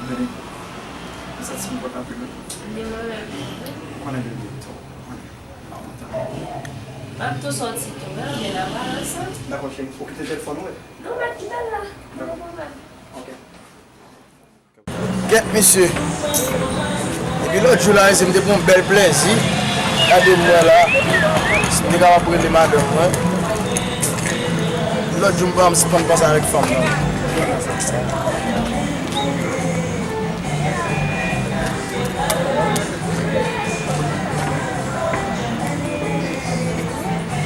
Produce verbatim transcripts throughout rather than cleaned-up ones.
Vini. Mwen santi m kontan anpil wi. Li mwen menm. Konnen bebe tou. Konnen. Mwen kontan. M ap tou sòti tou, men byen la pa la sa. Dakò cheri, ou kite telefòn ou wi? Non, m ap kite l la. Pa gen pwoblèm. Ok. Kèt mesye. Epi lòt jou la, mesye, m te pran yon bèl plezi. Gade mwen la. Si m te kapab rele madanm mwen. Lòt jou m pa sispann panse avèk fanm nan.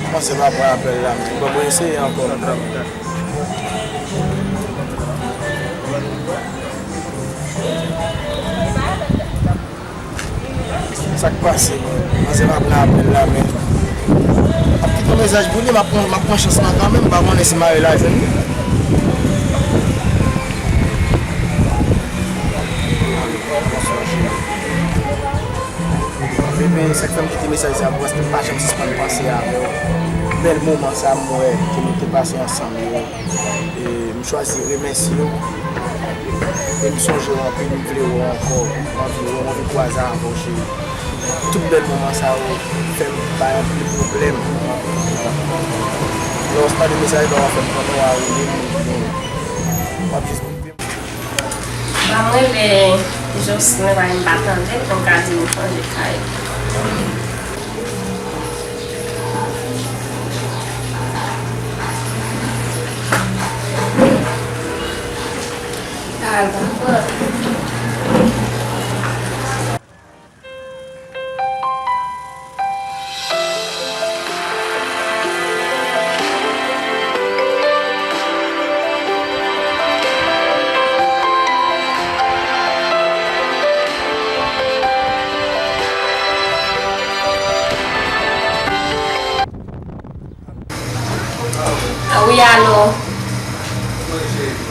Panse pa pran apèl la, men bon, mwen eseye ankò. Sa k pase, man? Manzè pa pran apèl la, men. M ap kite yon mesaj pou li, m ap pran, m ap pran chans lan kanmenm, m pa konnen si m a rive la jwenn li. Bebe, sa k fè m kite mesaj sa pou, paske m pa janm sispann panse avè w. Bèl moman sa m wè ke nou te pase ansanm yo. E m chwazi remèsye w. E m sonje w anpil, m vle wè w ankò. M anvi wè w, m anvi kwaze avè w, cheri. Tout bèl moman sa yo fè m bay anpil pwoblèm. Lè w tande mesaj la, w ap fè m konnen w a woule m, men w ap jis bliye m. Ban mwen lè Jocelyn pa, m pa tande l, pou m ka di l chanje kay. Al, papa. Wi, alo.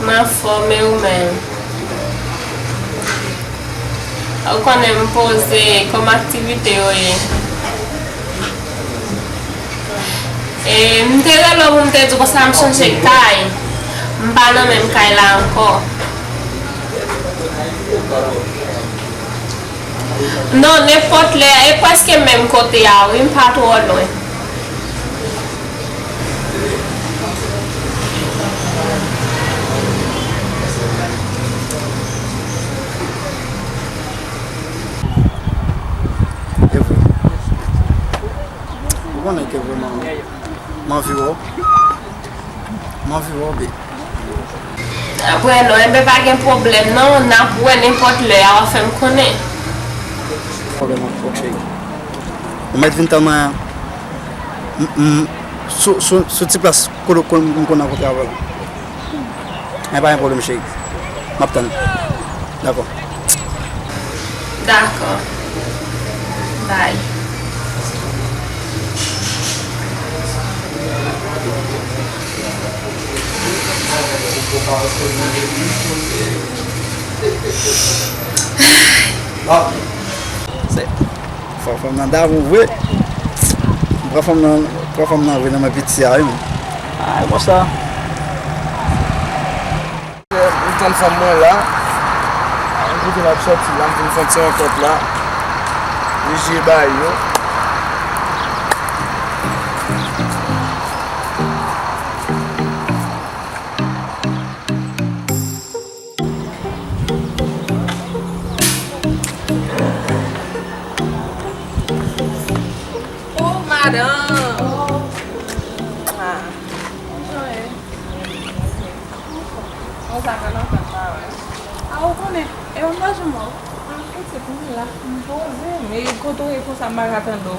M anfòm, e ou menm? Ou konnen m poze, kòman aktivite yo ye? E m te rele w pou m te di w konsa m chanje kay. M pa nan menm kay la ankò. Non, nenpòt lè, e prèske menm kote a, wi, m pa twò lwen. E vre. Ou konnen ke vrèman, m anvi wè w. M anvi wè w, babe. Apre non, enben pa gen pwoblèm non, n ap wè nenpòt lè a, w ap fè m konnen. Pwoblèm, ok, cheri. Ou mèt vin tann mwen, m, m, sou, sou, sou ti plas kote, kote m konn rankontre avè w la. Men pa gen pwoblèm, cheri. M ap tann ou. Dakò. Dakò. Bye. Bon. Se, fò fanm nan damou vre. Pran fanm nan, pran fanm nan vre nan men piti a, wi, men. Ah, e konsa. M tann fanm mwen la. M kote l ap sòti la, m vin fè yon ti rankont la. Li jwe bay yo. Oh, madanm! Ah. Konsa, fè lontan m pa wè. Ah, ou konnen, e mwen pa janm wè w. Ah, pitit, mwen la, m poze m. E kote w ye konsa, m pa ka tande w?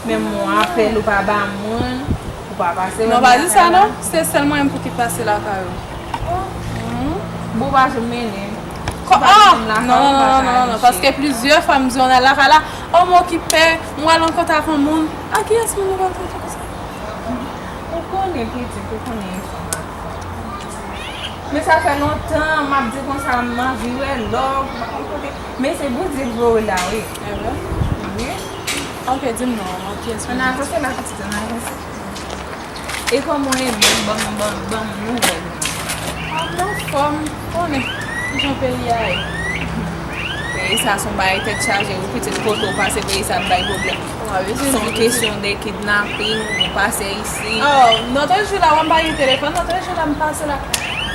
Menm yon apèl ou pa ba mwen, ou pa pase wè m lakay la. Non, pa di sa non, se sèl mwen menm pou ki pase lakay ou. Oh. Mhm. Bon, ou pa janm mennen m. Ou pa janm mennen m lakay ou, m pa ka aji. Non, non, non, non, non, paske plizyè fwa m di w al lakay la, oh, m okipe, m al rankontre ak yon moun. A kiyès moun ou pral rankontre konsa? Ou konnen, pitit, ou konnen enfòm ak fanm. Men sa fè lontan m ap di konsa, m anvi wè love, m pa konn kote. Men se Bondye k voye w la, wi. Evre? Wi. Ok, di m non, kiyès moun? Ann avanse la, pitit, ann avanse. E kòman w ye menm? Ban m, ban m, ban m nouvèl ou. Ah, m anfòm, ou konnen. Jan peyi a ye. Peyi sa se yon bagay tèt chaje, wi, pitit, kote w pase, peyi sa ap bay pwoblèm. Se yon kesyon de kidnaping, ou pase isi. Oh, nan tèl jou la, w ap bay telefòn, nan tèl jou la, m pase la.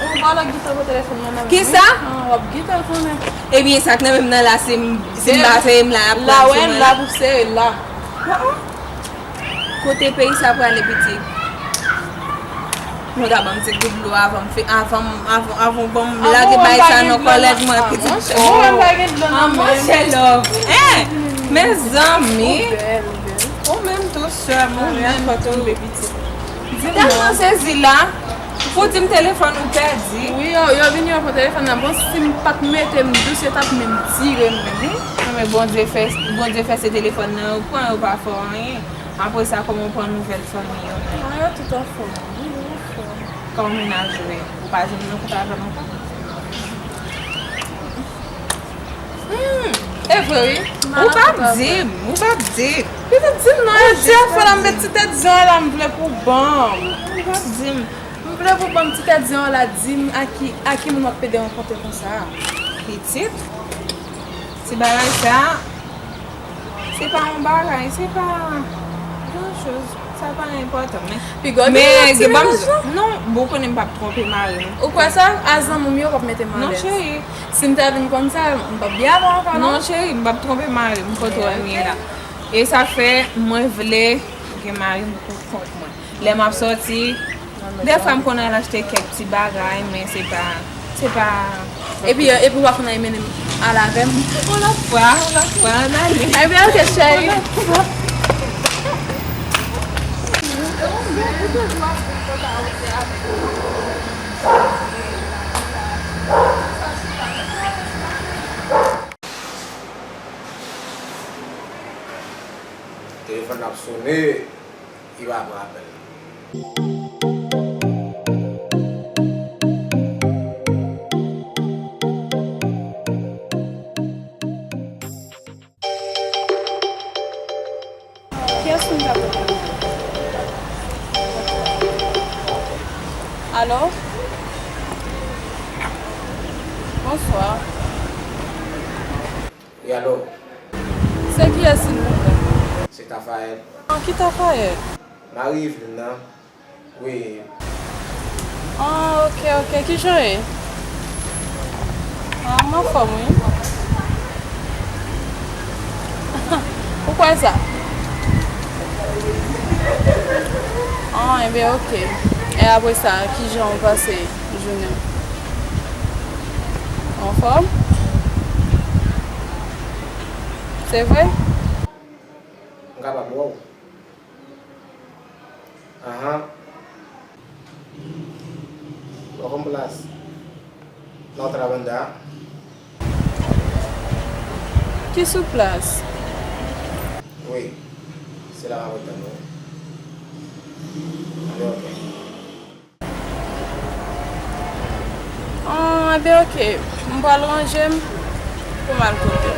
Ou vòlò gita pou telefòn nan, nan men. Kisa? Ah, w ap gita konnen. Ebyen, sa k nan men m nan la, si m, si m pa peye m la, y ap pran sou mwen la. La, w ap sere la. Kote peyi sa prale, pitit? Nou ta ban m ti gout dlo avan m fe, avan m, avan, avan w ban m lage bay sa nan kòlèt mwen, pitit. Mwen pa gen dlo nan men. Monchè, love. Hein? Mezanmi. Ou bèl, ou bèl. Ou menm tou, sè m, ou menm tou. Tèlman sezi la. Pou di m telefòn ou pèdi. Wi, yo, yo vin yo pran telefòn nan. Bon, si m pa t mete m dous, yo t ap menm tire m menm, wi. Non, men Bondye fè, Bondye fè se telefòn nan yo pran, yo pa fè w anyen. Apre sa, kòman w pran nouvèl fanmi yo menm? Ah, yo tout anfòm. Wi, yo anfòm. Kòman mennaj ou ye? Ou pa jwenn nan koup avè l ankò? Hmm, e vre, wi. Ou p ap di m, ou p ap di m. Pitit, di m non, e dèfwa la, m met ti tèt zen la, m vle pou ban m. Ou p ap di m. M vle pou ban m ti tèt zen la, di m a ki, a ki moun w ap pede rankontre konsa. Pitit, ti bagay sa, se pa yon bagay, se pa gran choz. Sa pa enpòtan, men. Piga gen yon ti mennaj, non? Non, bon, ou konnen m p ap twonpe mari m. Ou kwè sa? A zanmi m yo p ap mete m alèz. Non, cheri. Si m ta vin konn sa, m p ap byen avè w ankò, non? Non, cheri, m p ap twonpe mari m, kote w wè m ye la. E sa fè, mwen vle gen mari m pou kont mwen. Lè m ap sòti, dèfwa m konn al achte kèk ti bagay, men se pa, se pa. Epi, epi w ap konn al mennen m al avè m. Yon lòt fwa, yon lòt fwa, ann ale. Ebyen, oke, cheri. Yon lòt fwa. Telefòn ap sone, li pa pran apèl. Kiyès moun k ap rele m? Alo? Bonswa. Wi, alo? Se kiyès, silvouplè? Se Tafayèl. An, ki Tafayèl? Mari Eveline nan. Wi. Ah, ok, ok. Kijan w ye? Ah, m anfòm, wi. Ou kwè sa? Ah, enben, ok. E apre sa, kijan w pase jounen w? Anfòm? Se vre? M kapab wè w? Ahan. Welcome plas. La otra banda. Ki sou plas? Wi. Se la m ap atann ou. Anben, ok. Ah, enben, ok. M pral ranje m pou m al kote w.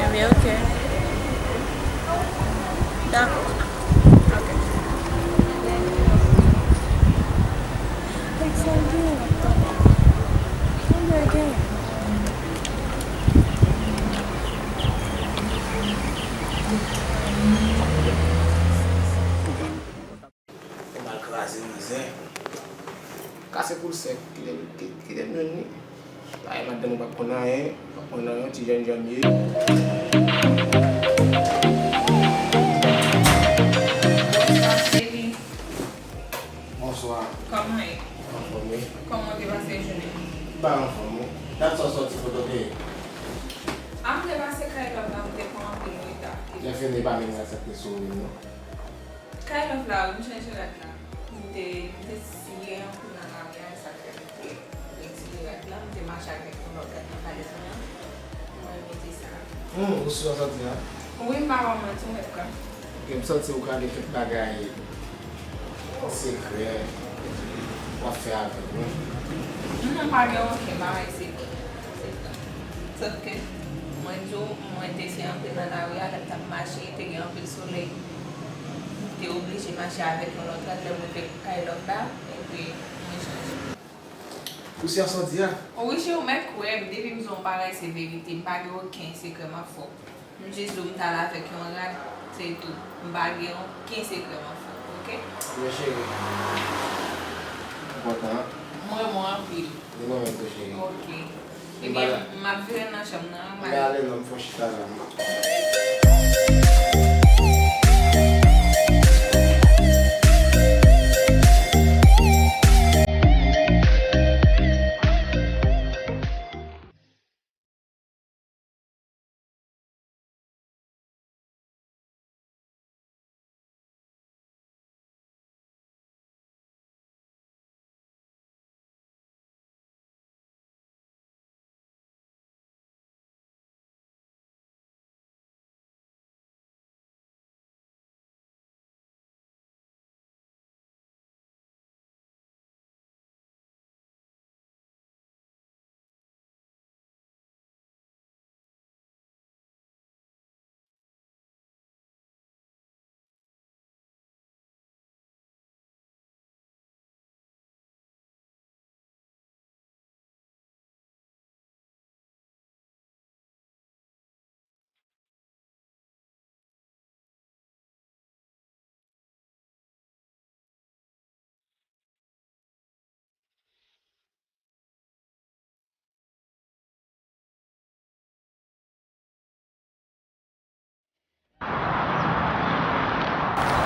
Enben, ok. Dakò. Ok. Kèk sa l gen? Konbyen l gen? Ou mal kraze nan zen. Kase poul sèk. Kite, kite, kite m jwenn li. Bagay madanm ou p ap konn anyen, p ap konn anyen, yon ti jènjan m ye. Bonswa. Kòman w ye? Anfòm, wi. Kòman w te pase jounen? M pa anfòm, wi. Dat sa w sòti kote w te ye? A, m te pase kay lòt la, m te pran anpil reta. Lè fini, pa vin aksepte souri m, non. Kay lòt la, wi, m chanje rad la. M te, m te siye anpil nan lari a, e sa fè m te retire rad la, m te mache avèk yon lòt rad nan valèz mwen an. Mwen mete sa. Hmm, ou si w sòti a? Wi, m pa ba w manti, ou mèt kwè m. Ok, m santi ou ka gen kèk bagay sekrè w ap fè avè m, wi. Non, pa gen okenn bagay sekrè. Sòf ke mwen di w, mwen te siye anpil nan lari a, lè m t ap mache, te gen anpil solèy. M te oblije mache avèk yon lòt rad lè m rive kay lòt la, epi mwen chanje. Ou si a sa w di a? Wi, cheri, ou mèt kwè m. Depi m di w yon bagay, se verite. M pa gen okenn sekrè m ap fè w. M jis di w m t al avèk yon rad, se tou. M pa gen okenn sekrè m ap fè w, oke? Men cheri, m kontan. Mwen, mwen anpil. Li mwen menm tou, cheri. Oke. Ebyen, m ap vire nan chanm nan, m ale. M ale non, m fè yon chita la.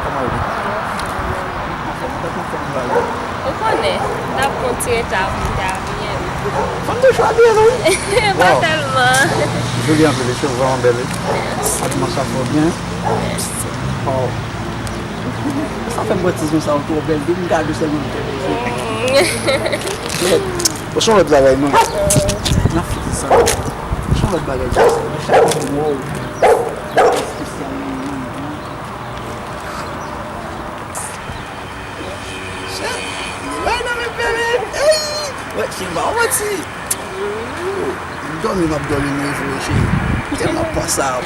Kòman w ye? Anfòm, ou t ap anfòm la, wi. Ou konnen, m t ap pran ti reta pou m te abiye m. Fanm toujou abiye, non? Pa tèlman. Joli anpil, cheve vrèman bèl, wi. Mèsi. Ak manch la fè w byen. Mèsi. Waw. Sa fè m wè ti zon sa yo twò bèl, depi m gade w sèlman m fè plezi. Bon, se yon lòt bagay, non. N ap fete sa. Se yon lòt bagay, chak moun, wow. Espesyal, non, non, non. Shit, right now, baby. Hey! Wè, se pa manti. Oh, m dòmi, m ap dòmi, m reve, cheri. M tèlman panse a ou.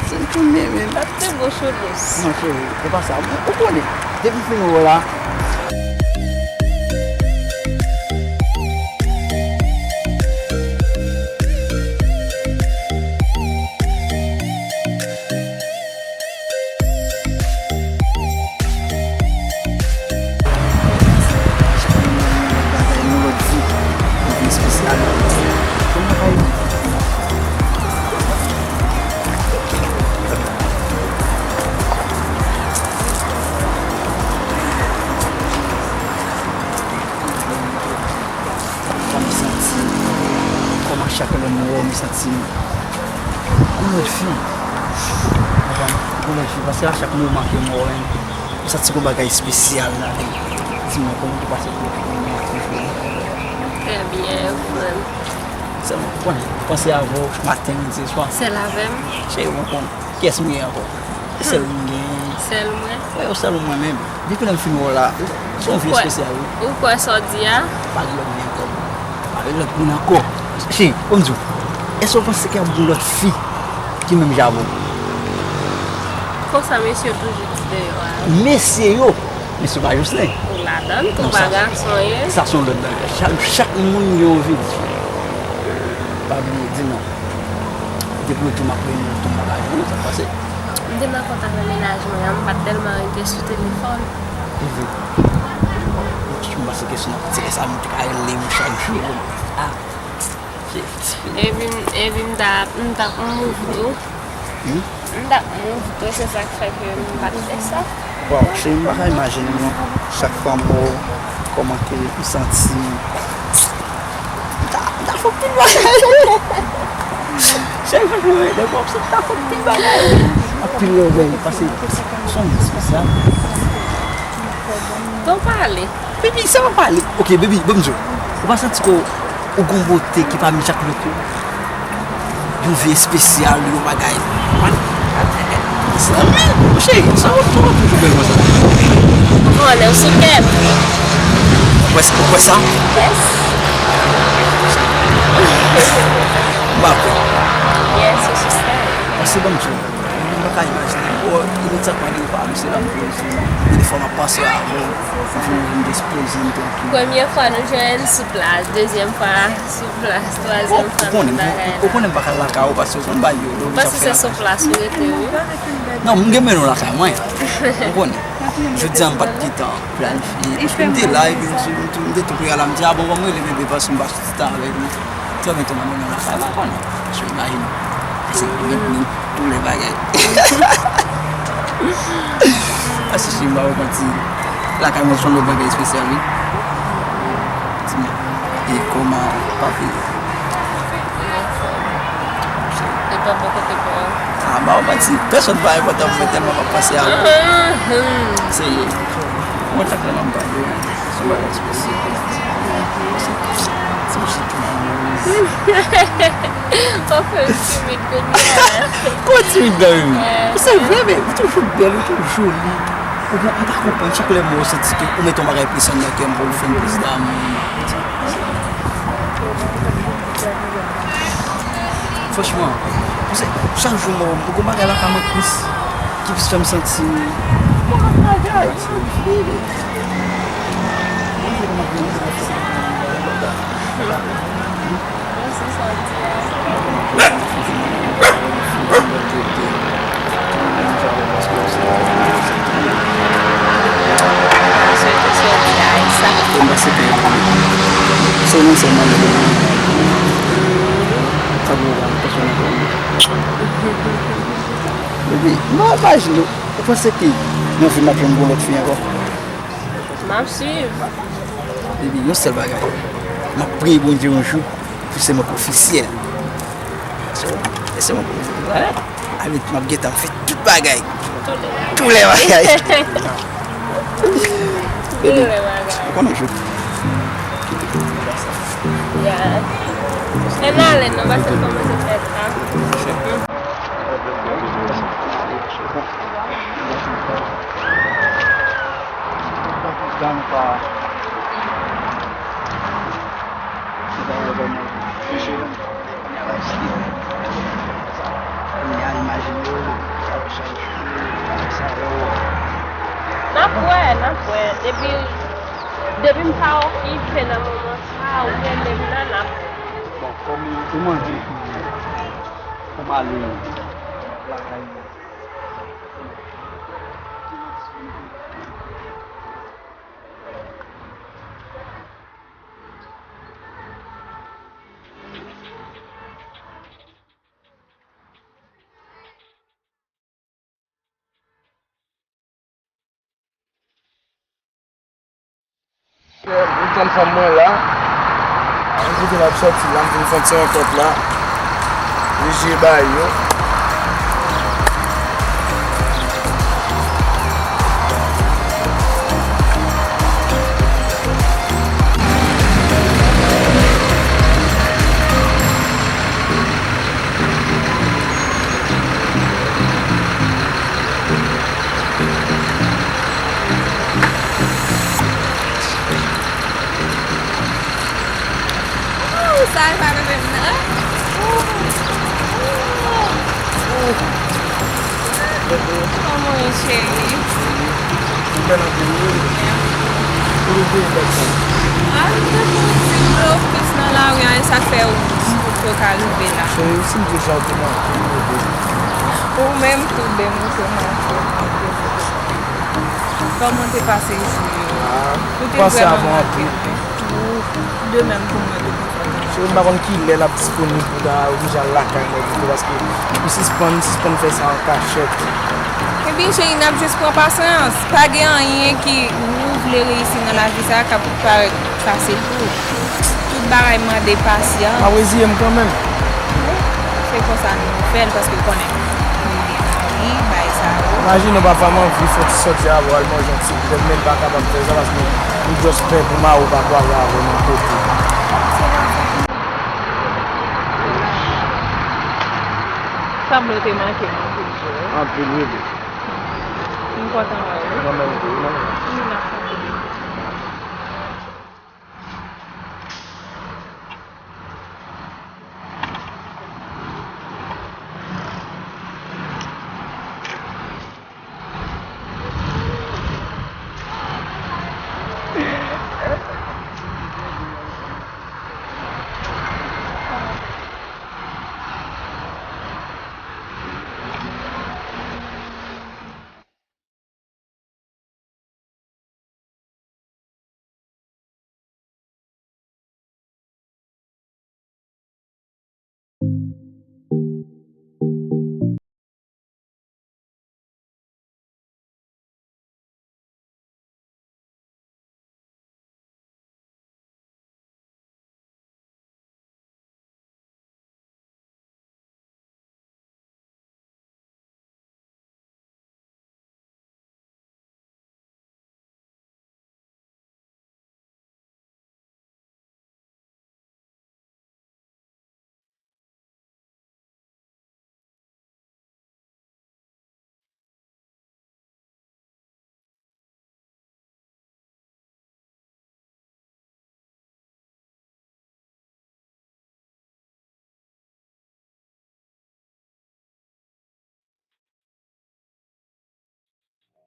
Se m tounen, men. Sa te bon, Cholos. Non, cheri, se pa sa. Ou konnen, depi m fin wè w la. Chak moun gen yon lòt bagay, yon lòt vi, yon vi espesyal. Kòman bagay? Kòman m santi m? Kòman chak lè m wè w, m santi m yon lòt fi? Konprann? Yon lòt fi, paske a chak moman ke m wè w, m santi gon bagay espesyal ladan l. Di mwen, kòman w te pase pou w te konn yon ti fi? Trè byen, ou menm? Sèlman, konn, panse avè w maten, midi, swa. Sèl avè m? Cheri, ou konn kiyès m gen ankò? Se sèl ou m gen. Sèl mwen? Wi, ou sèl ou mwen menm. Depi lè m fin wè w la, se yon vi espesyal, wi. Ou kwè sa w di a? Pa gen lòt vi ankò. Pa gen lòt moun ankò. Cheri, ban m di w, èske w panse ke ap gen lòt fi ki menm jan avè w? Konsa mesye yo toujou di deyò a. Mesye yo? Mesye pa Jocelyn. Ou ladan l tou, pa gason ye. Sa se yon lòt bagay. Chak, chak moun gen yon vi diferan. Pa bliye, di non. Depi w tou m ap rele w tou m pa ka jwenn ou, sa k pase? M te nan kontak nan mennaj mwen an, m pa t tèlman rete sou telefòn. Evre. M panse ke si nan ti lè sa, m te ka rele w chak jou. Ah, shit. Epi, epi m t ap, m t ap move tou. Hmm? M t ap move tou, se sa k fè ke m pa t fè sa. Waw, cheri, m pa ka imajine non. Chak fwa m wè w, kòman ke m santi m. M ta, m ta fè w pi bagay. Cheri, franchman, wi, depi w ap santi m ta fè w pi bagay. Anpil love, paske se yon moun espesyal. Ton pale. Baby, sa pa pale. Ok, baby, ban m di w. Ou pa santi ke ou gon bote ki pami chak lòt yo? Yon vi espesyal, yon bagay. Sa, men, monchè, sa w, sa w toujou bèl konsa. Ou konnen, ou sou kè m. Ou kwè, ou kwè sa? Yes. M pa kwè. Yes, ou sou kè m. Paske ban m di w, m pa ka imajine. Imedyatman li pale, se la m poze. Gen de fwa m ap panse avè w, m vin, m vin dispoze m trankil. Premye fwa nou jwenn sou plas, dezyèm fwa sou plas, twazyèm fwa menm bagay la. Ou konnen m pa ka lakay ou paske ou konn bagay yo. Paske se sou plas ou rete, wi. Non, m gen mennen w lakay mwen. Ou konnen. Jodi a m pa t gentan planifye. Paske m te la, epi m sou, m tou, m te tou pre a la, m di, "A bon, ban m rele bebe, paske m pa soti tan avèk li." Trè byento m ap mennen w lakay, pa konnen. Paske imajine, se tou lè bagay. Paske si m pa repanti, lakay mwen se yon lòt bagay espesyal, wi. Di mwen, e kòman, pa peye? Epa bò kote pa w. A, ba w manti, pèsonn pa enpòtan pou mwen tèlman m ap panse a ou. Se kontak la m ap ba w. Se yon bagay espesyal. Se, se yon chit toujou. Ou fè m timid kounye a. Kòman timid la menm? Se vre, men ou toujou bèl, ou toujou joli. Ou, m pa konprann, chak lè m wè w, santi ke ou mete yon bagay plis anndan kè m pou ou fè m plis damou. Franchman, paske chak jou m wè w, m gon bagay lakay mwen plis, ki plis fè m santi m bagay. Epi, mwen imajine, ou panse ke nan vi m ap jwenn yon lòt fi ankò? M ap swiv. Epi, yon sèl bagay, m ap priye Bondye yon jou pou se mwen k ofisyèl. Paske, e se mwen k ofisyèl. Abit, m ap gentan fè tout bagay. Tou lè bagay. Tou lè bagay. Ou konnen jou. Ya. Ann ale non, paske l kòmanse fè ta. Kounye a, imajine w, chak, chak jou, chak sa yo. N ap wè, n ap wè. Depi, depi m pa okipe nan moman sa, ou rele m nan, n ap wè. Bon, kòm ou mande pou, pou m ale lakay mwen. Mwen tann fanm mwen la. Mwen di ke l ap sòti la, m vin fè yon ti rankont la. Li jwe bay yo. Sa e pa bebe m nan. Kòman w ye, cheri? Ou bèl anpil, wi. Mèsi. Kote w te bèl sa? A, m te soti blofis nan lari a, e sa k fè ou, ou poko ka rive la. Cheri, si m te jan w te manke m, bebe. Ou menm tou, bebe, ou te manke m. Kòman te pase jou yo? Ou te vrèman manke m. Ou de menm pou mwen tou. Cheri, m pa konn kilè l ap disponib pou ta oblije al lakay mwen pito, paske m sispann, sispann fè sa an kachèt. Ebyen, cheri, n ap jis pran pasyans. Pa gen anyen ki ou vle reyisi nan lavi sa a k ap parèt fasil pou ou. Tout bagay mande pasyans. M ap reziye m kanmenm. Se konsa nou fè l, paske konnen nou gen mari, bagay sa yo. Imajine w, pafwa m anvi fè yon ti sòti avè w, al manje yon ti krèm, men m pa kapab fè sa paske m just pè pou mari w pa kwaze avè w nan kote. Sanble w te manke m anpil, wi. Anpil, wi, wi. M kontan wè w, wi. Mwen menm tou, wi, mwen menm.